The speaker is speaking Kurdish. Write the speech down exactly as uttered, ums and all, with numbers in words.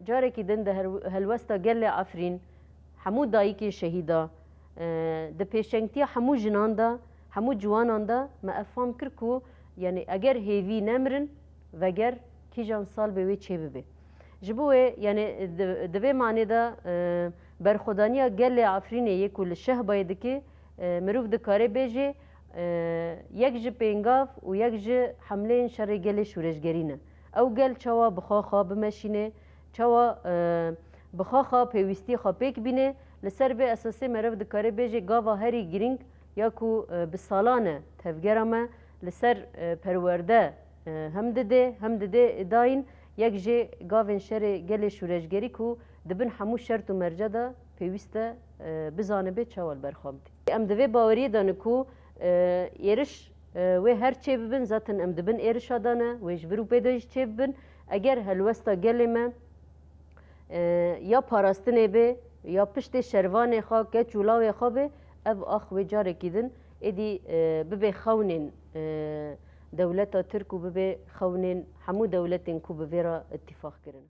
Carekî din di her-, helwesta gelê Efrîn, hemû dayikên şehîda, e, di pêşengtiya hemû jinan de, hemû ciwanan de me ev fam kir ku, yanî eger hêvî nemirin, veger kîjan sal bê wê çêbibe. Ji bo wê, yanî di, di vê manê de, e, berxwedaniya gelê Efrînê yê ku li Şehbayê dike, e, mirov dikare bêje, e, yek ji pêngav û yek ji hemleyên şerê gelê şûreşgerî ne. Ew gel çawa bi xwe xwe bimeşîne, çawa, e, bi xwe xwe pêwîstiyê xwe pêk bîne, li ser vê esasê meriv dikare bêje gava herî girîng ya ku, e, bi salan e tevgera me li ser, e, perwerde, e, hem didê, hem didê dayîn, yek jê gavên şerê gelê şûreşgerî ku di bin hemû şert û merca de pêwîst e, e, bizanibe çawa li ber xwe bide. Em di vê baweriyê de ne ku, e, êriş, e, wê her çê bibin, zaten em di bin êrişa de ne, wê ji vir û pê de jî çê bibin. Eger helwesta gelê me, e, ya parastinê be, ya piştê şervanê xwe, keç û lawê xwe be, ev ax wê carekî din êdî, e, bibe xewnên, e, dewleta Tirk û bibe xewnên hemû dewletên ku bi vê re îtîfaq kirin.